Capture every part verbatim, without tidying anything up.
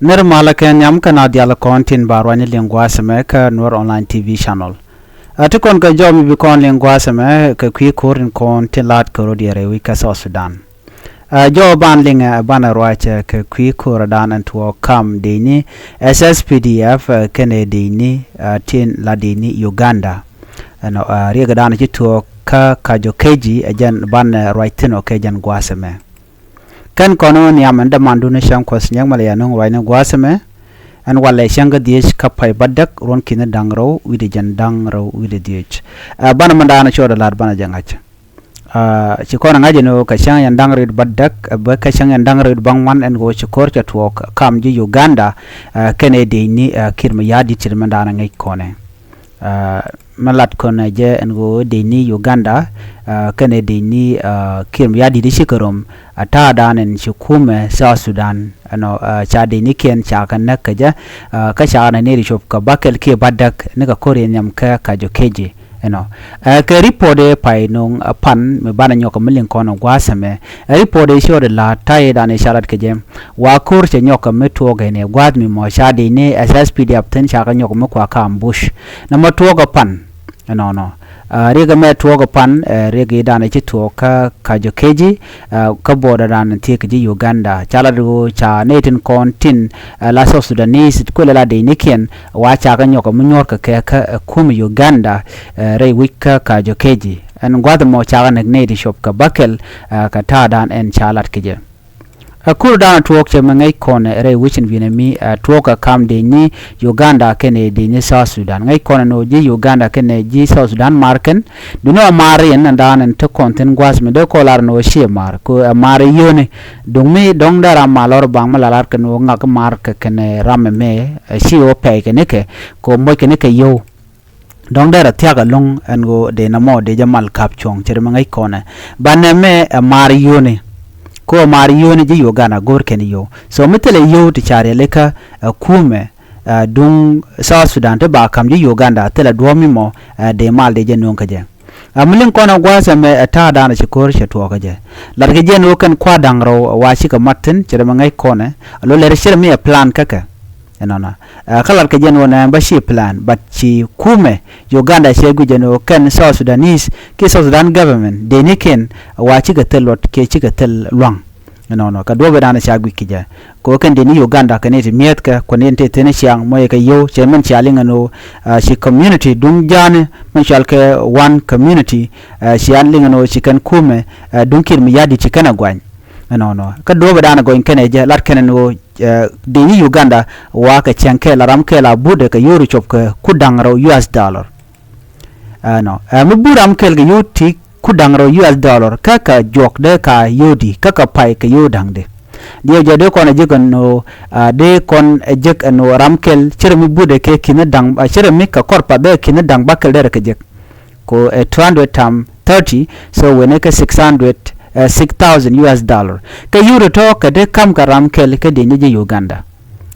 Nir malä kɛ nhiam kä na dial kɔn tin ba ruany liŋ gua̱a̱th ɛmɛ kä Nuer Online T V channel. A ti kɔn kɛ jɔw mi bi kɔn liŋ gua̱a̱th ɛmɛ kɛ kui̱ ko̱r in kɔn tin la̱t kɛ rɔ diɛɛr ɛ wi̱c kä South Sudan. A jɔw ban liŋ ɛ banɛ ruac ɛ kɛ kui̱ ko̱r ɛ dan ɛn tuɔɔk kam dee ni S S P D F, ɛ kɛnɛ dee ni, a tin la dee ni Uganda. Ɛnɔ, a riɛk ɛ dan ci tuɔɔk kä Kajo Keji ɛ jɛn banɛ ruac thin ɔ kɛ jɛn gua̱a̱th ɛmɛ. Kɛn kɔn wä nhiam ɛn dämandun cäŋ kuɔth nyɛk mɛ lɛ yɛ nuŋ ruacni gua̱a̱th ɛmɛ. Ɛn walɛ cäŋ kä dhiec kä pay bädäk ruɔ̱n ki̱ni da̱ŋ rɛw wi̱cdɛ jɛn da̱ŋ rɛw wi̱cdɛ dhiec. Ɛ banɛ mɛn da̱a̱n cɔɔdɛ la̱t banɛ jɛ ŋa̱c. Ɛ ci kɔn ɛ ŋa̱c ɛn ɣöö kɛ cäŋ yɛn da̱ŋ rɛw wi̱cdɛ bädäk, ɛ bä kä cäŋ yɛn da̱ŋ rɛw wi̱cdɛ bäŋuan ɛn ɣöö ci ko̱r cɛ tuɔɔk kam ji̱ Uganda, ɛ kɛnɛ dee ni, ɛ Kiir Mayardit ci mɛn da̱a̱n ŋäc kɔnɛ. Ɛ mɛ lat kɔn ɛ jɛ ɛn ɣöö dee ni Uganda, ɛ kɛnɛ dee ni, ɛ Kiir Mayardit ci kɛ rom, ɛ ta̱a̱dan ɛn ci kumɛ South Sudan ɛnɔ, ɛ ca dee ni kiɛn ca kɛ näk kɛ jɛ, ɛ kä ca kɛ nɛ nɛy ti cop kɛ bäkɛl kiɛ bädäk ni kɛ ko̱r in nhiam kɛ Kajo Keji ɛnɔ. Ɛ kɛ report ɛ pay nuŋ, ɛ pan mi banɛ nyɔk mi liŋ kɔn ɛ gua̱a̱th ɛmɛ. Ɛ report ɛ ciötdɛ la̱a̱t ta̱yɛ dan ɛ ca lat kɛ jɛ. Wa ko̱r cɛ nyɔk mi tuɔɔk ɛn ɛ gua̱a̱th mi mɔ ca dee ni S S P D F thin ca kɛ nyɔk mi kua kam bush. Nɛ mɔ tuɔɔk ɛ pan ɛnɔnɔ. Ɛ riɛk ɛmɛ tuɔɔk ɛ pan, ɛ riɛk i̱ dan ɛ ci tuɔɔk kä Kajo Keji, ɛ kä border dan thiek ji̱ Uganda. Ca lat ɣöö ca nɛy tin kɔn tin, ɛ la South Sudanese kuël ɛ la dee ni kiɛn wa ca kɛ nyɔk mi nyuɔ̱r kɛ kɛ kä, ɛ kumɛ Uganda, ɛ rɛy wi̱c kä Kajo Keji. Ɛn gua̱th ɛmɔ ca kɛ näk nɛy ti cop kɛ bäkɛl, ɛ kɛ ta̱a̱dan ɛn ca lat kɛ jɛ. Ɛ ko̱r dan tuɔɔk cɛ mɛ ŋäc kɔn ɛ rɛy wi̱c in wi̱nɛ mi, ɛ tuɔɔk ɛ kam dee ni Uganda kɛnɛ dee ni South Sudan. Ŋäc kɔn ɛ ni ɣöö ji̱ Uganda kɛnɛ ji̱ South Sudan mar kɛn. Duni ɔ mar yɛn ɛn dan ɛn te kɔn thi̱n gua̱a̱th mi dee kɔ lar ni ɣöö ciɛ mar kɛ ɛ mar yio̱ni. Duŋ mi dɔ̱ŋ dee ram mal lɔr baŋ mi la lar kɛn ɣöö ŋak mar kɛ kɛnɛ ram ɛmɛ, ɛ ci ɣöö pɛy kɛ nikɛ kɛ ɣöö moc kɛ nikɛ yio̱w. Dɔ̱ŋ derɛ thia̱k ɛlɔ̱ŋ ɛn ɣöö dee nɔmɔ dee jɛ mal ka̱p cuɔ̱ŋ ce̱t mi ŋäc kɔnɛ. Banɛ mɛ ɛ mar yio̱ni. Ko mar yio̱ni ji̱ Uganda go̱o̱r kɛn yio̱w. So mi thilɛ yio̱w ti ca riɛlikä ɛ kumɛ, ɛ duŋ South Sudan ti ba ka̱m ji̱ Uganda thilɛ duɔ̱ɔ̱p mi mɔ, ɛ dee mal dee jɛ nööŋ kä jɛ. Ɛ mi liŋ kɔnɛ gua̱a̱th ɛmɛ ɛ ta̱a̱ da̱a̱n ɛ ci ko̱r cɛ tuɔɔk kä jɛ. Lat kɛ jɛ ɛn ɣöö kɛn kua̱r da̱ŋ rɛw ɛ wa cikɛ mat thi̱n ce̱t mi ŋäc kɔnɛ. Ɛ lo lɛr ce̱t mi ɛ plan kä kɛ. Ɛnɔnɔ. Ɛ kä lat kɛ jɛn ɣöö nɛ bä ci plan, but ci kumɛ Uganda cɛ guic jɛn ɣöö kɛn South Sudanese kiɛ South Sudan government dee ni kɛn wa cikɛ thil luɔt kiɛ cikɛ thil luaŋ. Ɛnɔnɔ kɛ duɔ̱ɔ̱p ëëdan ca guic kɛ jɛ. Kɛ ɣöö kɛn dee ni Uganda kɛ ni ti mi̱ethkɛ kuɛ ni ti thi̱n ciaŋ mɔ yɛ kɛ yio̱w cɛ mɛn cia liŋ ɛn ɣöö, ɛ ci community duŋ ja̱a̱ni mɛn cual kɛ one community, ɛ cia liŋ ɛn ɣöö ci kɛn kumɛ, ɛ duŋ Kiir Mayardit ci kɛn ɛ guany. Ɛnɔnɔ kä duɔ̱ɔ̱p ëëdan gɔny kɛn ɛ jɛ lat kɛn ɛn ɣöö, ɛ dee ni Uganda wa kɛ cɛŋ kɛɛl a ram kɛɛl a buudɛ kɛ yio̱w ri cop kɛ ku da̱ŋ rɛw U S dollar. Ɛnɔ ɛ mi buud ram kɛɛl kɛ yio̱w ti ku da̱ŋ rɛw U S dollar kä kɛ juɔk dee ka yio̱w di kä kɛ pay kɛ yio̱w da̱ŋ di. Diɛw jɛ dee kɔn ɛ jek ɛn ɣöö, ɛ dee kɔn ɛ jek ɛn ɣöö ram kɛl ce̱t mi buudɛ kɛ ki̱n da̱ŋ, ɛ ce̱t mi kɛ kɔr path dee ki̱n da̱ŋ bäkɛl derɛ kɛ jek. Ko ɛ two hundred times thirty, so wen ɛ kɛ six hundred, ɛ six thousand U S dollar. Kɛ yio̱w tɔ̱tɔ̱ kɛ dee ka̱m kɛ ram kɛl kä dee ni ji̱ Uganda.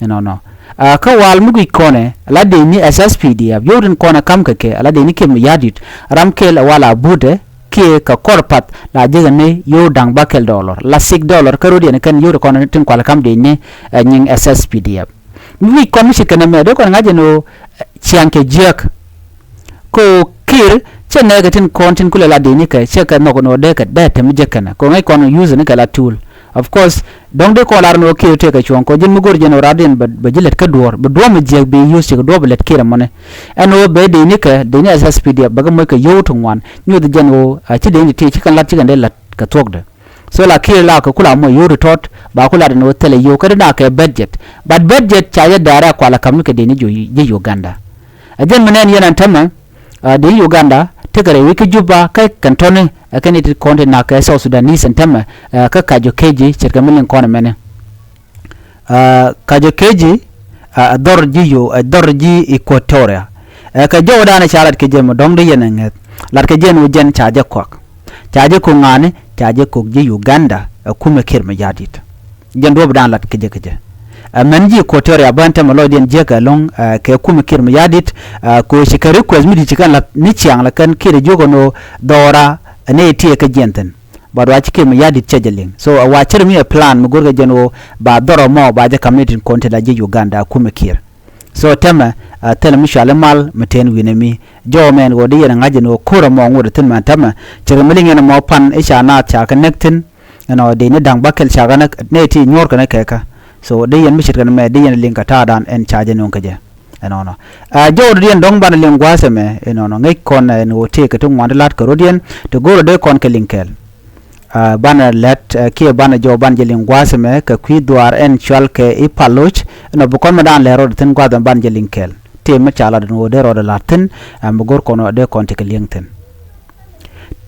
Ɛnɔnɔ. Ɛ kä wal mi guic kɔnɛ la dee ni S S P D F yio̱w tin kɔnɛ ka̱m kɛ kɛ la dee ni Kiir Mayardit ram kɛl ɛ wal a buudɛ kiɛ kɛ kɔr path la jek ni yio̱w da̱ŋ bäkɛl dollar la six dollar kä rot yɛn kɛn yio̱w ti kɔnɛ tin kual ka̱m dee ni, ɛ nyiŋ S S P D F. Mi wi̱c kɔn mi ci kɛn ɛmɛ dee kɔn ŋa̱c ɛn ɣöö, ɛ ciaŋ kɛ jiäk. Ko Kiir cɛ nɛɛkɛ tin kɔn tin kulɛ la dee ni kɛ cɛ kɛ nhɔk ɛn ɣöö dee kɛ dee tɛm jek kɛnɛ ko ŋäc kɔn use ni kɛ la tool. Of course dɔ̱ŋ dee kɔn lar ɛn ɣöö Kiir tëëkɛ cuɔ̱ŋ kɔ ji̱n mi go̱r jɛn ɣöö rat in bɛ ji̱ lät kä duɔ̱ɔ̱r bi duɔ̱ɔ̱p mi jiäk bi use cikɛ duɔ̱ɔ̱p bi lät Kiir ɛmɔni. Ɛn ɣöö bɛ dee ni kɛ dee ni S S P D F bɛ kɛ moc kɛ yio̱w ti ŋuan nyuɔth jɛn ɣöö a ci dee ni ti ci kɛn lat ci kɛn dee lat kɛ thuɔ̱kdɛ. So la Kiir la kɛ kula mɔ yio̱w ti tɔt ba kula dɛn wä thilɛ yio̱w kä dina kɛ budget. But budget ca jɛ dɛɛrɛ kualɛ ka̱m ni kɛ dini ji̱ Uganda. Ɛ jɛn mi nɛn yɛn ɛn tämɛ, ɛ dini Uganda tekɛ rɛy wi̱c kä Juba kä kɛn tɔni ɛ kɛn it kɔn ti nak kɛ South Sudanese ɛn tämɛ, ɛ kä Kajo Keji ce̱tkɛ mi liŋ kɔn ɛmɛni. Ɛ Kajo Keji, ɛ dhɔr ji̱ yo, ɛ dhɔr ji̱ Equatoria. Ɛ kɛ jɔwdan ca lat kɛ jɛ mɛ dɔ̱ŋ di yɛn ɛ ŋäth. Lat kɛ jɛ ɛn wä jɛn ca jɛ kɔak. Ca jɛ kok ŋa̱a̱ni, ca jɛ kok ji̱ Uganda, ɛ kumɛ Kiir Mayardit. Jɛn duɔ̱ɔ̱pdan lat kɛ jɛ kɛ jɛ. Ɛ mɛn ji̱ Equatoria bä ɛn tɛmɛ lɔcdiɛn jiäk ɛlɔ̱ŋ, ɛ kɛ kumɛ Kiir Mayardit, ɛ kɛ ɣöö ci kɛ request mi di̱t ci kɛn la̱th ni ciaŋ lɛ kɛn Kiir jiök ɛn ɣöö dhɔra ɛ nɛy tiɛɛk kä jiɛn thi̱n. But wa ci kiɛ mi ya̱ di̱t cɛ jɛ liŋ. So a wa cir mi ɛ plan mi go̱rkɛ jɛn ɣöö ba dhɔr ɛmɔ ba jɛ ka̱m ni tin kɔn ti la ji̱ Uganda a kumɛ Kiir. So tɛmɛ a thilɛ mi cuali mal mi ten wi̱nɛ mi jɔw mɛn ɣöö di yɛn ɛ ŋa̱c jɛn ɣöö ko̱r ɛmɔ ŋot ɛ thi̱n mɛn tɛmɛ. Cir mi liŋ yɛn ɛmɔ pan i̱ ca naath ca kɛ näk thi̱n. Ɛnɔ di ni da̱ŋ bäkɛl ca kɛ näk nɛ ti nyuɔ̱ɔ̱r kɛ ni kɛ kä. So di yɛn mi ce̱tkɛ ni mɛ di yɛn liŋ kɛ ta̱a̱dan ɛn ca jɛ nuɔ̱ŋ kɛ jɛ. Ɛnɔnɔ. Ɛ jɔwdɛ diɛn dɔ̱ŋ banɛ liŋ gua̱a̱th ɛmɛ ɛnɔnɔ ŋäc kɔn ɛn ɣöö tëëkɛ ti ŋuan ti la̱t kɛ rɔ̱diɛn ti go̱o̱rä dee kɔn kɛ liŋ kɛɛl. Ɛ banɛ lɛt ɛ kiɛ banɛ jɔw banɛ jɛ liŋ gua̱a̱th ɛmɛ kɛ kui̱ dhuaar ɛn cual kɛ i̱ pal loc ɛnɔ bi kɔn mɛ daan lɛr rɔɔdɛ thi̱n gua̱a̱th ɛmɛ banɛ jɛ liŋ kɛɛl. Tëë mi ca lat ɛn ɣöö dee rɔɔdɛ la̱t thi̱n ɛ mi go̱r kɔn ɛ dee kɔn ti kɛ liŋ thi̱n.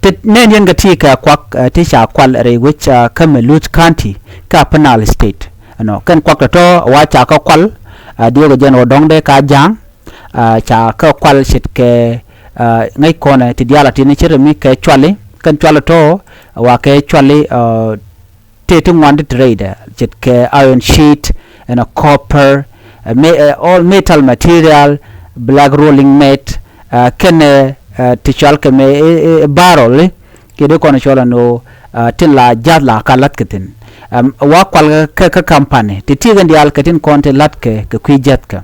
Ti nɛn yɛn kɛ ti kɛ kuak ɛ ti ca kual rɛy wec ɛ kä Muluot County kä Upper Nile State. Ɛnɔ kɛn kuak tɔ̱tɔ̱ wa ca kä kual ɛ diɔkɛ jɛn ɣöö dɔ̱ŋdɛ ka ja̱a̱ŋ ɛ ca kä kual ce̱tkɛ ɛ ŋäc kɔnɛ ti diaal a ti ni ce̱t mi kɛ cuali kɛn cuali tɔ̱ wa kɛ cuali ɛ tëë ti ŋuan ti ti rɛydɛ ce̱tkɛ iron sheet ɛnɔ copper ɛ me- ɛ all metal material, black rolling met ɛ kɛnɛ ɛ ti cual kɛ mɛ ɛ barrel kiɛ dee kɔn cual ɛn ɣöö ɛ tin la ja̱th la ka la̱th kɛ thi̱n. Ɛm wa kual kɛ kä company ti tiek in diaal kɛ tin kɔn ti la̱t kɛ kɛ kui̱ ja̱th kɛ.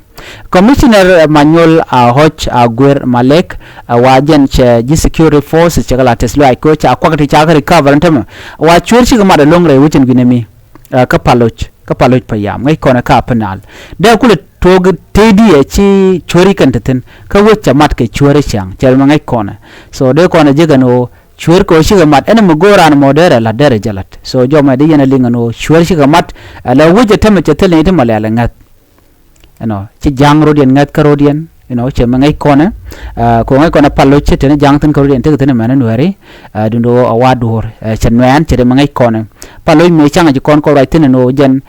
Commissioner Manyol a Hoc a Guer Malek ɛ wa jɛn cɛ ji̱ security forces cɛ kɛ la tɛth luaac kɛ ɣöö ca kuak ti ca kɛ recover ɛn tämɛ wa cueer cikɛ mat ɛlɔ̱ŋ rɛy wecin guinɛ mi. Kä paloc kä paloc pa yam ŋäc kɔnɛ ka Upper Nile dee kulɛ tuɔɔk tëëdi ɛ ci cueeri kɛn te thi̱n kä wec cɛ mat kɛ cueeri ciaŋ cɛ ri mɛ ŋäc kɔnɛ. So dee kɔnɛ jek ɛn ɣöö cueer kɛ ɣöö cikɛ mat ɛn mi go̱o̱r raan mɔ derɛ la̱t derɛ jɛ la̱t. So jɔmɛ dee yɛn ɛ liŋ ɛn ɣöö cueer cikɛ mat ɛ lɛ wec ɛ tämɛ cɛ thil ni ti mɔ lɛl ɛ ŋäth. Ɛnɔ ci ja̱ŋ rɔ̱diɛn ŋäth kä rɔ̱diɛn. Ɛnɔ cɛ mɛ ŋäc kɔnɛ. Kɛ ŋäc kɔnɛ pal loc ci teni ja̱ŋ thi̱n kä rɔ̱diɛn tekɛ thi̱n mɛn nuɛri. Dundo a wa duɔ̱ɔ̱r cɛ nuɛɛn cɛ mɛ ŋäc kɔnɛ. Pal loc mɛ ca̱ŋ ci kɔn kɔ ruac thi̱n ɛnɔ jɛn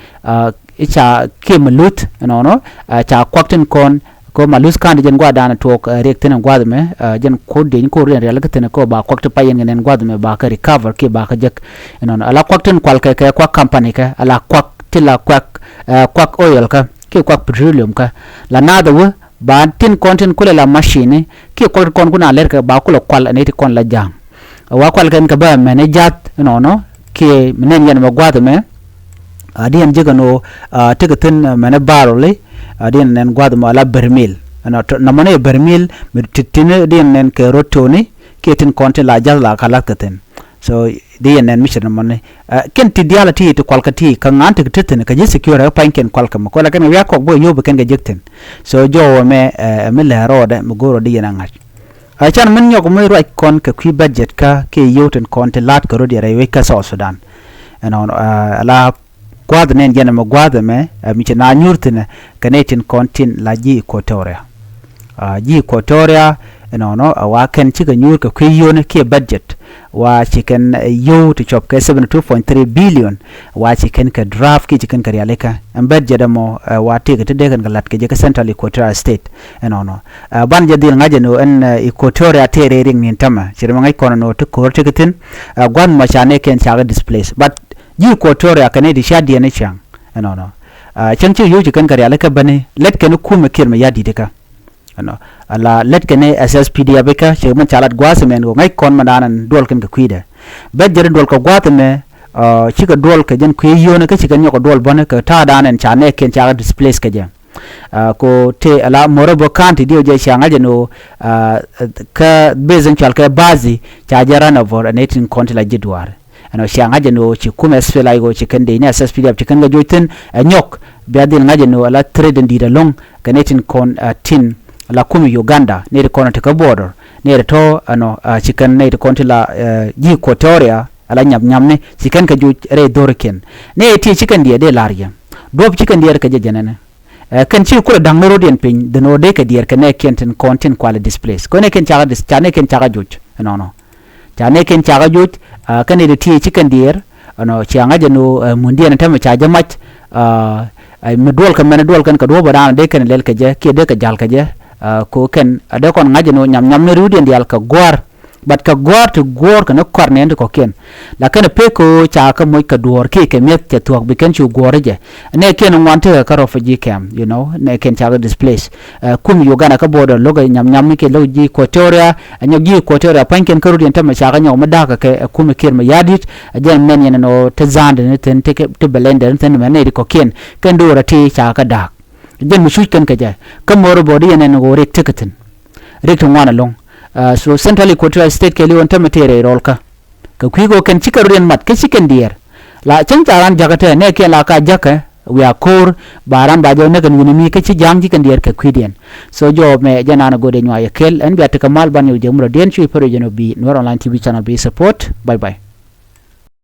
i̱ ca kiɛ mɛ luth ɛnɔnɔ. Ca kuak tin kɔn kɛ Muluot County jɛn gua̱a̱r da̱a̱n tuɔɔk riɛk thi̱n gua̱a̱th mɛ jɛn ko̱r dieny ko̱r riɛn rial kä thi̱n kɛ ba kuak ti pay yɛn kɛ nɛn gua̱a̱th mɛ ba kɛ recover kiɛ ba kɛ jek. Ɛnɔnɔ ala kuak tin kual kɛ kɛ kuak company kɛ ala kuak ti la kuak kuak oil kä kiɛ kuak petroleum kä la naath ɛ wä ba tin kɔn tin kulɛ la machine kiɛ kuak ti kɔn kun a lɛr kɛ ba kulɛ kual ɛn iti kɔn la ja̱a̱ŋ. Wa kual kɛn kɛ bä mɛn i̱ ja̱th ɛnɔnɔ kiɛ mi nɛn yɛn mɛ gua̱a̱th mɛ. A diɛn jikɛ ni ɣöö a tekɛ thi̱n mɛn i̱ barrel i̱ a diɛn nɛn gua̱a̱th mɔ ala bermil. Ɛnɔ nɔmɔ ni ɛ bermil mi ti ti̱n diɛn nɛn kɛ rot toni kiɛ tin kɔn tin la ja̱th la ka la̱th kɛ thi̱n. So diɛn nɛn mi cɛ nɔmɔ ni kɛn ti diaal a ti ti kual kɛ ti kä ŋa̱n ti ti thi̱n kɛ ji̱ secure kä pa̱ny kɛn kual kɛ mi kual kɛn kɛ wiak kɔk bä yio̱w bi kɛn kɛ jek thi̱n. So jɔwä mɛ ɛ mi lɛ rɔɔdɛ mi go̱o̱r rɔɔdɛ yɛn a ŋa̱c. A can min nyɔk mi ruac kɔn kɛ kui̱ budget kä kiɛ yio̱w tin kɔn ti la̱t kɛ rɔ̱diɛn rɛy wec kä South Sudan. Ɛnɔ ala gua̱a̱th nɛn jɛn ɛmɛ gua̱a̱th ɛmɛ ɛ mi ci na nyuur thi̱n ɛ kɛ nɛy tin kɔn tin la ji̱ Equatoria. Ji̱ Equatoria ɛnɔnɔ ɛ wa kɛn cikɛ nyuur kɛ kui̱ yio̱wni kiɛ budget. Wa ci kɛn yio̱w ti cɔp kɛ seventy two point three billion. Wa ci kɛn kɛ draft kiɛ ci kɛn kɛ rialikä ɛn budget ɛmɔ ɛ wa tëëkɛ ti dee kɛn kɛ la̱t kɛ jɛ kä Central Equatoria State. Ɛnɔnɔ ɛ ban jɛ dhil ŋa̱c ɛn ɣöö ɛn Equatoria tëë rɛy riŋ ni̱n tämɛ ci ri mɛ ŋäc kɔn ɛn ɣöö ti ko̱r tekɛ thi̱n. Ɛ gua̱th mɔ ca nɛɛkiɛn cakɛ displace but ji̱ Equatoria kɛn i̱ ti ca diɛn i̱ cäŋ. Ɛnɔnɔ cäŋ ci yio̱w ci kɛn kɛ rialikä bäni lät kɛn i̱ kumɛ kiɛt mɛ ya̱ di̱t ikä. Ɛnɔ ala lät kɛn i̱ S S P D F ikä ci mɛn ca lat gua̱a̱th ɛmɛn kɛ ŋäc kɔn mɛ da̱a̱n ɛn duɔl kɛn kɛ kui̱dɛ. Bɛt jɛ ri duɔl kɛ gua̱a̱th ɛmɛ ci kɛ duɔl kɛ jɛn kui̱ yio̱wni kä ci kɛn nyɔk kɛ duɔl bäni kɛ ta̱a̱ da̱a̱n ɛn ca nɛɛkiɛn cakɛ displace kɛ jɛ. Ko te ala Morobo County diw jɛ cia ŋa̱c ɛn ɣöö kä base in cual kɛ Bazi ca jɛ run over ɛn ɛ tin kɔn ti la ji̱ duaar. Ɛn ɣöö cia ŋa̱c ɛn ɣöö ci kumɛ S P L A I ɣöö ci kɛn dee ni S S P D F ci kɛn kɛ joc thi̱n ɛ nyɔk bia dhil ŋa̱c ɛn ɣöö ala threat in di̱i̱t ɛlɔ̱ŋ kɛ ni tin kɔn tin ala kumɛ Uganda ni ti kɔn ti kä border ni ti tɔ̱ ɛnɔ ci kɛn ni ti kɔn ti la ji̱ Equatoria ala nyam nyamni ci kɛn kɛ joc rɛy dho̱rikiɛn. Ni ti ci kɛn diɛ dee la̱r yɛ duɔ̱p ci kɛn diɛɛr kɛ jɛ jɛnɛnɛ. Ɛ kɛn ci kulɛ da̱ŋ ni ro̱diɛn piny dhin ɣöö dee kɛ diɛɛr kɛ nɛɛkiɛn tin kɔn tin kualɛ displace kɛ nɛɛkiɛn cakɛ dis ca nɛɛkiɛn cakɛ joc ɛnɔnɔ. Ca nɛɛkiɛn cakɛ joc ɛ kɛn nɛy ti tiee ci kɛn diɛɛr ɛnɔ cia ŋa̱c ɛn ɣöö ɛ mundiɛn ɛn tämɛ ca jɛ mac. Ɛ mi duɔl kɛ mɛn duɔl kɛn kɛ duɔ̱ɔ̱p ɛ da̱a̱n dee kɛn lɛl kɛ jɛ kiɛ dee kɛ ja̱l kɛ jɛ. Ɛ ko kɛn ɛ dee kɔn ŋa̱c ɛn ɣöö nyam nyam ni ri̱wdiɛn diaal kɛ gua̱a̱r. But kɛ gua̱a̱r ti guɔ̱ɔ̱r kɛn kɔr nɛn ti kɔ̱kiɛn. Lakin pek ɣöö ca kɛ moc kɛ duɔ̱ɔ̱r kiɛ kɛ mi̱eth cɛ thuɔ̱k bi kɛn cu guɔ̱ɔ̱r jɛ. Nɛ kiɛn ŋuan tekɛ kä refugee camp, you know, nɛ kiɛn ca kɛ displace. Ɛ, kum Uganda kä border lo̱k ɛ nyam nyam ni kiɛ lo̱k ji̱ Equatoria, ɛ nyɔk ji̱ Equatoria pa̱nykiɛn kä rut yɛn tämɛ ca kɛ nyɔk mi da̱a̱k kɛ ɛ kum kiɛn mi ya̱di̱t, ɛ jɛn mɛn yɛn nɔ te za̱a̱ndɛ ni thi̱n, te bɛ lɛndɛ ni thi̱n mɛ nɛy ti kɔ̱kiɛn, kɛn do̱r ɛ ti ca kɛ da̱a̱k. Jɛn mi cuc kɛn kɛ jɛ, kä mo̱r bɔ̱ di yɛn ɛn ɣöö riɛk tekɛ thi̱n. Riɛk ti ŋuan ɛlɔ̱ŋ. Uh, so Central Equatoria State kɛ li̱w ɛn tämɛ tëë rɛy rɔɔlkä. Kɛ kui̱ kɛ kɛn cikɛ rot yɛn mat kä ci kɛn diɛɛr. La cäŋ ca ran jakä tɛ nɛ kiɛn la ka jakä wiaa ko̱o̱r ba ran ba jɛ näk ɛn wi̱ni mi kä ci ja̱a̱ŋ ci kɛn diɛɛr kɛ kui̱diɛn. So jɔɔp mɛ jɛ naan ɛ go̱o̱dɛ nyuaayɛ kɛl ɛn bia tekɛ mal ban yɛ wi̱c jɛ murɔ diɛn cui̱ pär wi̱c jɛ nɔ bi Nuer Online T V channel bi support. Bye bye.